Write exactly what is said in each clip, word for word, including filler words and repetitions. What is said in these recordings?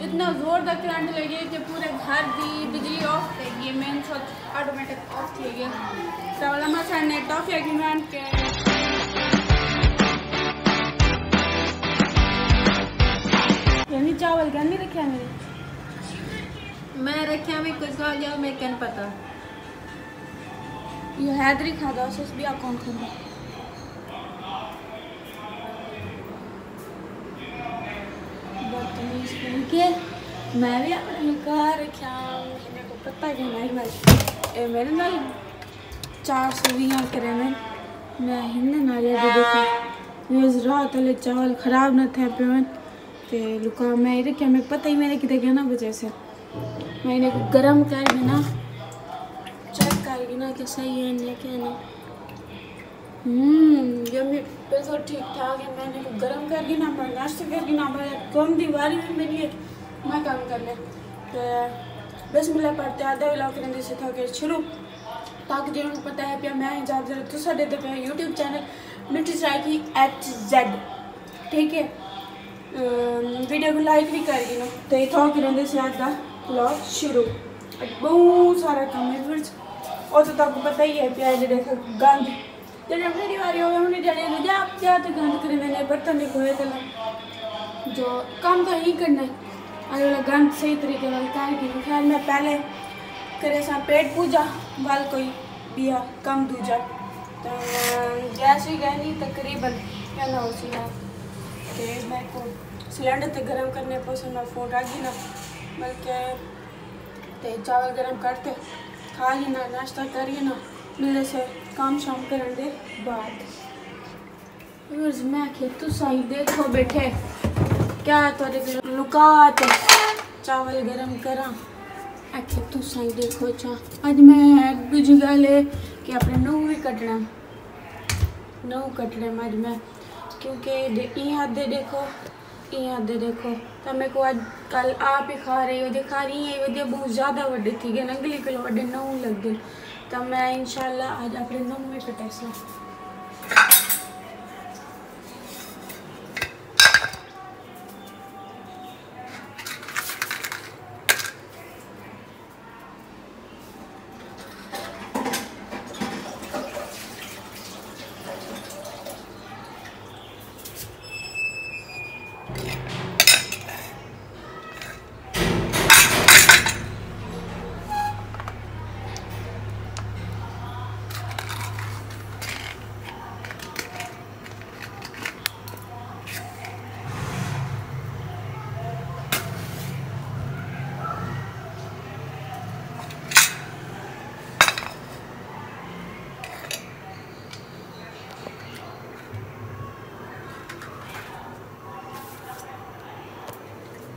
اتنا زور دا کرنٹ لڳے کہ پورے گھر دی بجلی آف تھی ڳئی، مین سوئچ آٹومیٹک آف تھی ڳیا۔ تے علماء صاحب نے ٹافیاں گھنن کے یعنی چاول گھن نہیں رکھیا میرے۔ میں رکھیا میں کچھ کھا گیا، میں کن پتا۔ یہ حیدری کھادا، اس بیا کون کھادا؟ بدتمیز کیونکہ میں بھی اپنے گھر رکھیا، میرے کو پتہ کہ نہیں بھائی، اے میرے نال چار سو ویہاں کرے نے، میں ہندے نال یہ دیکھو، یہ رات والے چاول خراب نہ تھے پیون، تے لکا میں یہ رکھیا، میں پتہ ہی میرے کتے گیا نہ بچے سے۔ میں انہیں کو گرم کر کے نا، چیک کر کے نا کہ صحیح ہے یا کیا نہیں۔ ہوں، یمی، بالکل ٹھیک ٹھاک ہے۔ میں انہیں کو گرم کر کے نا، میں ناشتہ کر کے نا، میں کم دی واری بھی میری ہے، میں کام کر لے۔ تے بسم اللہ پڑھتے آدھا ولاگ کریں دے سے تھا کہ شروع، تاکہ جنہوں کو پتہ ہے پیا میں جاب ذرا تسا دے دے پیا یوٹیوب چینل مٹھی سرائیکی ایچ زیڈ، ٹھیک ہے۔ ام، ویڈیو کو لائک بھی کر گھنو۔ تے اتھاں کریں دے سے اڄ دا ولاگ شروع۔ اڄ ٻہوں سارا کم ہے ویورز۔ او تاں تہاکوں پتہ ہی ہے پیا جیڑھے گند۔ جیڑھے میری واری ہووے، ہݨ جیڑھے نجا پیا تے گند کریندے نے، برتن ݙیکھو اے تلا۔ جو کم تاں ہی کرنا ہے۔ اڄ والا گند صحیح طریقے نال کر گھنو۔ خیر، میں پہلے کریساں پیٹ پوجا، ول کوئی ٻیا کم دوجا۔ تاں گیس وی ڳئے نی تقریباً کیا نہ ہوسی ہے۔ تے میرے کو سلنڈر تے گرم کرنے پوسن، میں فون رکھ گھنا، بلکہ تے چاول گرم کر تے کھا گھنا، ناشتہ کر گھنا، ملے سے کام شام کرن دے بعد۔ ویورز، میں آکھیا تساں ہی ݙیکھو ٻیٹھے، کیا تہاݙے کولوں لکا تے چاول گرم کراں؟ آکھیا تساں ہی ݙیکھو چا۔ اڄ میں ݙوجھی ڳالھ ہے کہ اپݨے نہوں وی کٹݨا، نہوں کٹݨے اڄ میں، کیونکہ ݙے-، ایں ہتھ دے ݙیکھو، ایں ہتھ دے ݙیکھو، تاں میکوں اڄ کل آپ ہی خار آئی ودے، خار ایں آئی ودے، ٻہوں زیادہ وݙے تھی ڳئے، انگلی کولوں وݙے نہوں لڳدے۔ تاں میں انشاءاللہ اڄ اپݨے نہوں وی کٹیساں۔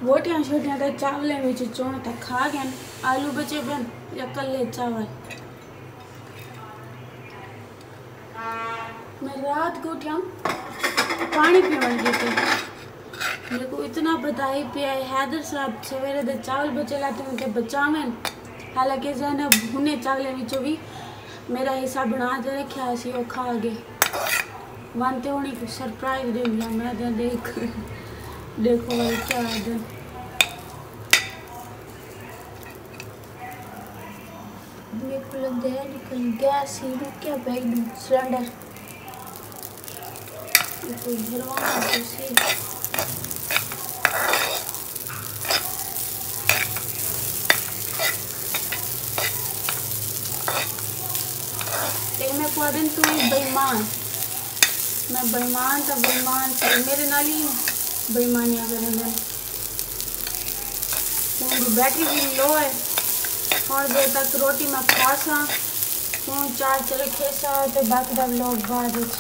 بوٹیاں شوٹیاں تے چاولیں وچ چوݨ تاں کھا ڳئن، آلو بچے پن یا کلے چاول۔ میں رات کوں اٹھیام پاݨی پیوݨ کیتے۔ میکوں اتنا بدائی پیا ہے، حیدر صاحب سویرے دے چاول بچے لاتے ہوئے تے بچاون، حالانکہ زینب ہنے چاولیں وچوں وی میرا حصہ بݨا تے رکھیا سی، او کھا ڳئے۔ ون تے ہݨ ایکوں سرپرائز ݙیندی ہاں میں، ݙیکھ، ݙیکھو بھائی کیا ہے۔ میکوں لڳدے ہے جو کہیں گیس ہی رکیا پئے، سلنڈر۔ ایکوں بھروانا پیسی۔ تے میکوں آہدن توں ہی بےمان۔ میں بےمان تاں بےمان، تے میرے نال ہی بےمانیاں کریندن۔ فون دی بیٹری وی لو ہے۔ ہݨ دیر تک روٹی میں کھاساں، فون چارج تے رکھیساں تے باقی دا ولاگ بعد وچ۔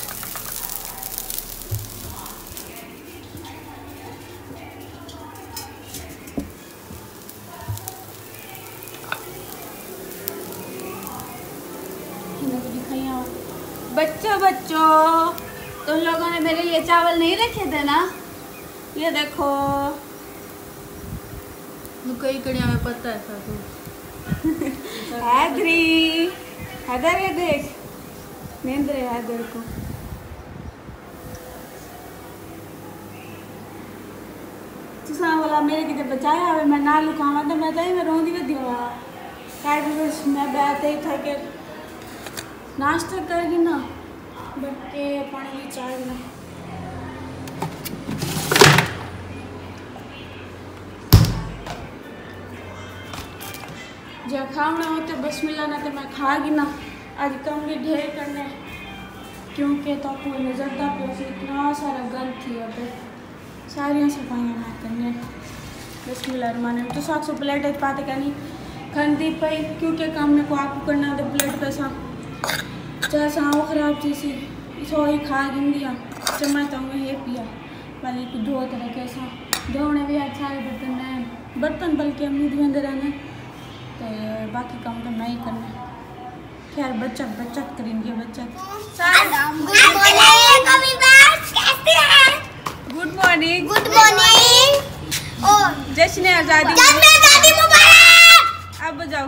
بچو، بچو، تم لوگوں نے میرے لیے چاول نہیں رکھے تھے نا؟ یہ دیکھو۔ کئی کڑیاں میں پتہ ہے ساتھ۔ حیدری، حیدر، یہ دیکھ، نیندر ہے حیدر کو۔ تساں والا میرے کتے بچایا ہوئے، میں نہ لکاواں تو میں تو ایویں روندی ودی ہوا۔ کائے بھی بس میں بیٹھ تے تھا کہ ناشتہ کر گھناں، بلکہ پاݨی وی چا گھناں۔ جے کھاوݨا ہو تے بسم اللہ نہ تے میں کھا گھناں۔ اڄ کم وی ڈھیر کرݨے، کیونکہ تہاکوں نظر دا پیا سی اتنا سارا گند تھیا پئے۔ ساریاں صفائیاں میں کرݨے۔ بسم اللہ الرحمن الرحیم۔ تساں آکھسو پلیٹ اچ پا تے کائنی کھاندی پئی، کیونکہ کم میکوں آپ کرݨا تے پلیٹ پیساں چاساں او خراب تھیسی، سو ہی کھا گھندی آں۔ چمچ تاں اوویں ہے پیا، ولی کوں دھو تے رکھیساں۔ دھووݨے وی اڄ سارے برتن میں، برتن بلکہ امی دھویندے رہندے، تے باقی کم تاں میں ہی کرݨے۔ خیر، بچت، بچت کریں گے، بچت۔ گڈ مارننگ، ویورز، کیسے ہیں؟ گڈ مارننگ۔ گڈ مارننگ۔ اور جشن آزادی۔ جشن آزادی مبارک۔ اب جاؤ۔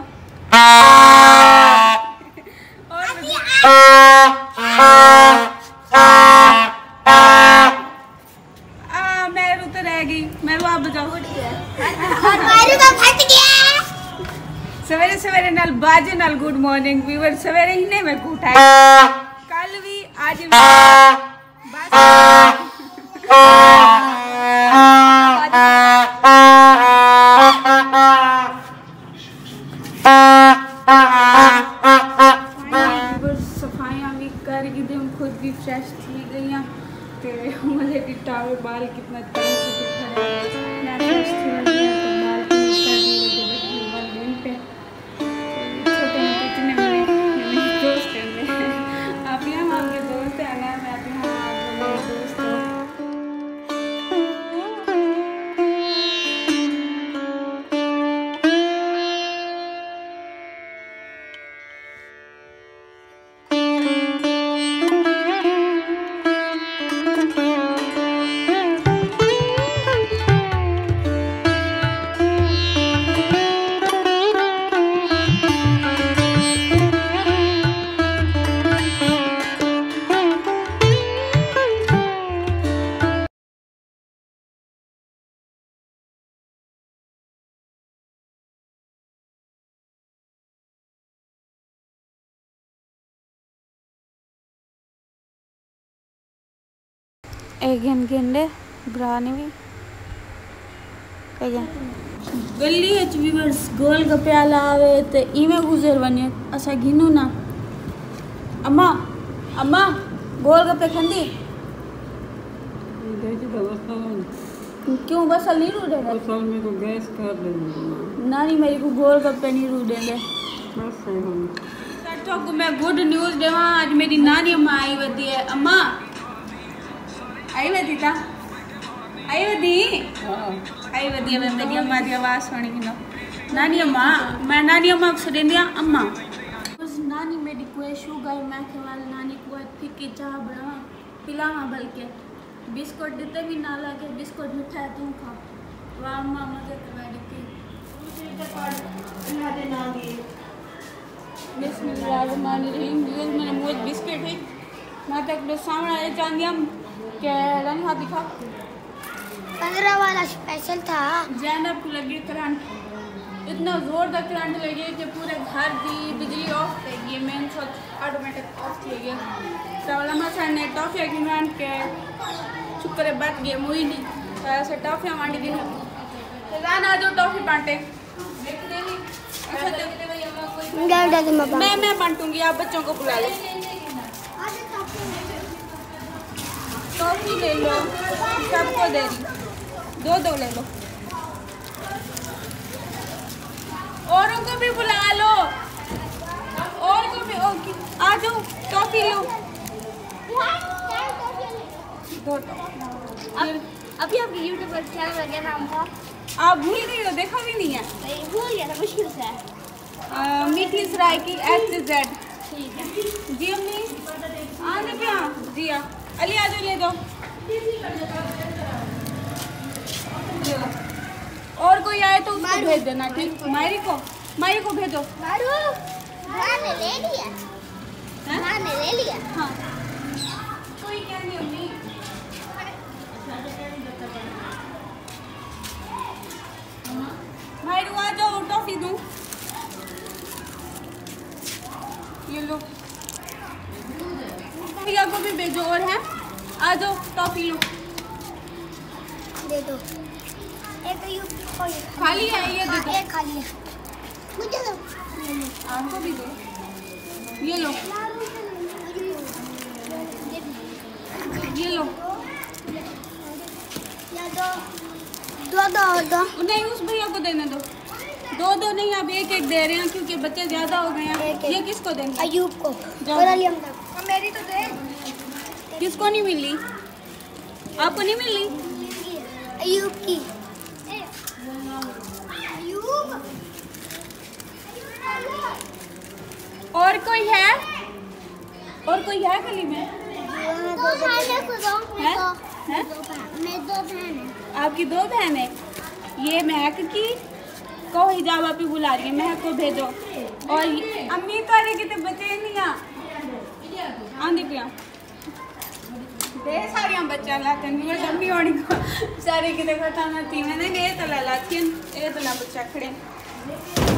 اور آ، میرے تے رہ گئی، میرے آپ بجاؤ۔ اور میرے تو پھٹ گیا۔ سویرے سویرے نال باجے نال گڈ مارننگ ویور، سویرے ہی نے میں کو اٹھایا۔ کل بھی، آج بھی۔ بس۔ صفائیاں وی کر گھدے، ہن خود وی فریش تھی ڳئی ہاں۔ تے ہݨ ݙٹھا ہوئے ٻال کتنا تنگ کیتے کھڑے ہن۔ میں فریش تھی ویندی ہاں تے ٻال کتنے تنگ کیتے ول ڳئن پئے۔ چھوٹے موٹے جتنے میرے، میرے دوست ہیں، آپ یہاں آپ کے دوست ہیں، میں، میں آپ یہاں آپ کے دوست ہوں۔ اے گھن گھن ݙے بھرا نے وی۔ اے گھن۔ گلی اچ ویورز گول گپے آلا آوے تے ایویں گزر ونڄے، اساں گھنوں نہ۔ اماں، اماں، گول گپے کھاندی؟ کیوں بس علی رو ݙے؟ اصل میں کو گیس کر دے۔ نانی میری کو گول گپے نہیں رو ݙیندے۔ بس صحیح ہو۔ سر تو کو میں گڈ نیوز ݙیواں، اڄ میری نانی اماں آئی ودی ہے۔ اماں آئی ودی تا؟ آئی ودی؟ ہاں۔ آئی ودی ہے، میری اماں دی آواز سُݨ گھنو۔ نانی اماں، میں نانی اماں کو سݙیندی ہاں اماں۔ بس نانی میری کوئی شوگر، میں کہ وال نانی کو پھکی چاہ بݨاواں، پلاواں بلکہ۔ بسکٹ ݙتے وی نال آ کے، بسکٹ مٹھا ہے توں کھا۔ واہ اماں، مزے تے میں ݙتی۔ اللہ دے نام دی۔ بسم اللہ الرحمن الرحیم۔ ویورز، میرے منہ وچ بسکٹ ہے۔ میں تک ݙو سامݨا اے چاہندی ہم کہ رنگ ہاتھ دکھا۔ پندرہ والا اسپیشل تھا۔ زینب کو لگی کرنٹ۔ اتنا زور دا کرنٹ لگے کہ پورے گھر دی بجلی آف تھی ڳئی، مین سوئچ آٹومیٹک آف تھی ڳیا۔ تے علماء صاحب نے ٹافیاں گھنوان کے شکر ہے بچ ڳئے، موئی نہیں۔ تے اسے ٹافیاں وانڈی گھنوں۔ تے زان آ جو ٹافی بانٹے۔ اچھا، تے ڈیڈا تے میں میں، میں بانٹوں گی، آپ بچوں کو بلا لو۔ ٹافی لے لو، سب کو دے رہی، دو دو لے لو۔ اوروں کو بھی بلا لو، اور کو بھی، اور کی-، آ جاؤ، ٹافی لو۔ دو ٹافی۔ اب، ابھی آپ کے یوٹیوب پر چینل کا کیا نام تھا؟ آپ بھول گئی ہو، دیکھا بھی نہیں ہے۔ نہیں، بھول گیا تھا، مشکل سے ہے۔ آ، میٹھی سرائیکی ایکس زیڈ۔ ٹھیک ہے۔ جی امی، آنے پیا؟ جی آ۔ علی، آ جاؤ، لے دو۔ اور کوئی آئے تو اس کو بھیج دینا، ٹھیک؟ مائری کو، مائری کو بھیجو۔ مارو، ماں نے لے لیا۔ ہاں؟ ماں نے لے لیا۔ ہاں۔ کوئی کیا نہیں امی۔ دوں۔ یہ لو۔ بھیا کو بھی بھیجو، اور ہیں؟ آ جاؤ، ٹافی لو۔ دے دو۔ ایک یو پی کوئی۔ خالی ہے، یہ دے دو۔ ایک خالی ہے۔ مجھے دو۔ آپ کو بھی دو۔ یہ لو۔ یہ لو۔ یا دو۔ دو، دو، دو۔ نہیں، اس بھیا کو دینے دو۔ دو دو نہیں، اب ایک ایک دے رہے ہیں کیونکہ بچے زیادہ ہو گئے ہیں۔ ایک ایک۔ یہ کس کو دیں گے؟ ایوب کو۔ جاؤ۔ اور علی احمد۔ میری تو دے۔ کس کو نہیں ملی؟ آپ کو نہیں ملی؟ ایوب کی۔ ایوب۔ اور کوئی ہے؟ اور کوئی ہے گلی میں؟ دو بہن ہیں، خدا۔ ہیں؟ دو۔ ہیں؟ دو بہن۔ میں دو بہن ہیں۔ آپ کی دو بہن ہیں؟ یہ مہک کی کو حجاب آپ ہی بلا رہی ہے، مہک کو بھیجو۔ اور یہ امی تارے کتے بچے نہیں آ۔ آندی پیا۔ ڈھیر ساریاں بچیاں لاتے ہیں، میرے امی ہوݨی کو سارے کتے ختم نہ تھی۔ میں نے یہ تلا لاتی ہیں، یہ تلا بچہ کھڑے۔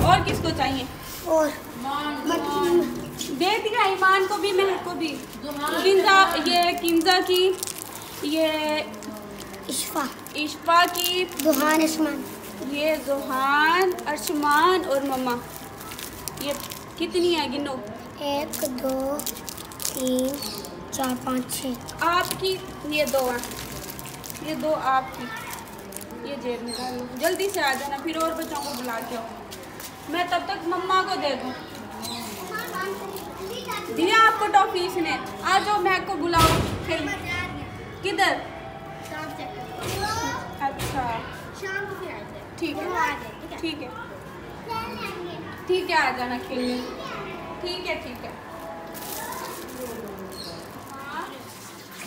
اور کس کو چاہیے؟ اور دے دیا ایمان کو بھی، مہک کو بھی۔ کنزا، یہ کنزا کی، یہ اشفا۔ اشفا کی۔ زوہان ارشمان۔ یہ زوہان، ارشمان اور مما۔ یہ کتنی ہے؟ گنو۔ ایک، دو، تین، چار، پانچ، چھ۔ آپ کی یہ دو ہیں، یہ دو آپ کی۔ یہ جیب میں ڈال لو، جلدی سے آ جانا، پھر اور بچوں کو بلا کے آؤ۔ میں تب تک مما کو دے دوں۔ دیا آپ کو ٹافیز نے، آ جاؤ، مہک کو بلاؤ۔ کھیل۔ کدھر؟ اچھا۔ ٹھیک ہے۔ ٹھیک ہے۔ ٹھیک ہے، آ جانا کھیلنے۔ ٹھیک ہے، ٹھیک ہے۔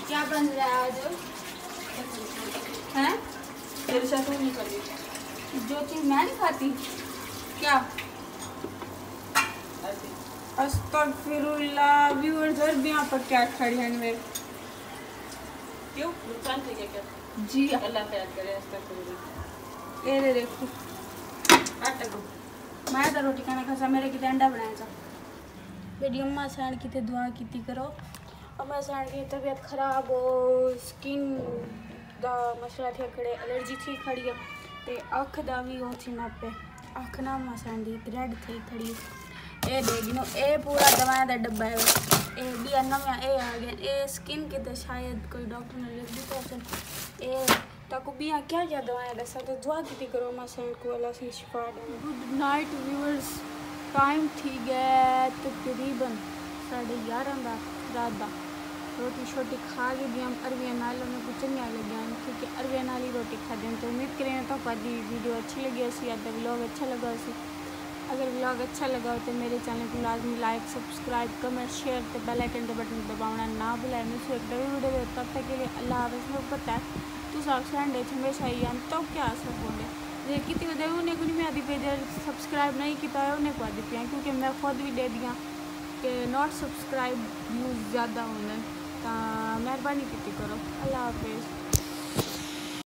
کیا بن رہا ہے آج؟ ہیں؟ تیرے ساتھ نہیں کری۔ جو چیز میں نہیں کھاتی۔ کیا؟ استغفر اللہ۔ ویورز، عربیاں پکیا کھڑی ہیں میں۔ کیوں؟ نقصان تھی گیا کیا؟ جی۔ اللہ خیر کرے، استغفر اللہ۔ اے دے دیکھو۔ آٹا کو۔ میں تو روٹی کھانا کھاسا، میرے کتے انڈا بنایا سا۔ میری اماں ساݨ کیتے دعا کیتی کرو۔ اماں ساݨ دی طبیعت خراب ہو، سکن دا مسئلہ تھیا کھڑے، الرجی تھی کھڑی ہے، تے اکھ دا وی او تھیندا پئے، اکھ نہ اماں ساݨ دی ریڈ تھی کھڑی۔ اے ݙیکھ گھنو، اے پورا دوائیں دا ڈبہ ہے۔ اے ٻیا نویاں اے آ ڳئے۔ اے سکن کیتے شاید کوئی ڈاکٹر نے لکھ ݙتا ہوسن۔ اے تاکوں ٻیاں کیا کیا دوائیں ݙساں، تے دعا کیتی کرو اماں ساݨ کوں، اللہ ساݨ شفا ݙے۔ گڈ نائٹ ویورز، ٹائم تھی ڳئے تقریباً ساݙے یارہاں دا رات دا۔ روٹی شوٹی کھا گھدی ہم عربیاں نال، انہاں کوں چنڳیاں لڳیاں ہن، کیونکہ عربیاں نال ہی روٹی کھادی ہن۔ تے امید کرینداں تہاکوں اڄ دی ویڈیو اچھی لڳی ہوسی، اڄ دا ولاگ اچھا لڳا ہوسی۔ اگر ولاگ اچھا لڳا ہو تے میرے چینل کوں لازمی لائک، سبسکرائب، کمنٹ، شیئر تے بیل آئیکن دے بٹن دباوݨا نہ بھلائے۔ ملسوں ہک نویں ویڈیو دے، تب تک کے لیے اللہ حافظ۔ میکوں پتہ ہے تساں آکھسو اینڈ اچ ہمیشہ ایہی ہن، تاں کیا اثر پوندے؟ جے کیتی ودے انہیں کوں نہیں میں آدھی پئی، جے سبسکرائب نہیں کیتا ہویا انہیں کوں آدھی پیاں، کیونکہ میں خود وی ݙیہدی ہاں کہ ناٹ سبسکرائب ویوز زیادہ ہوندن۔ تاں مہربانی کیتی کرو۔ اللہ حافظ۔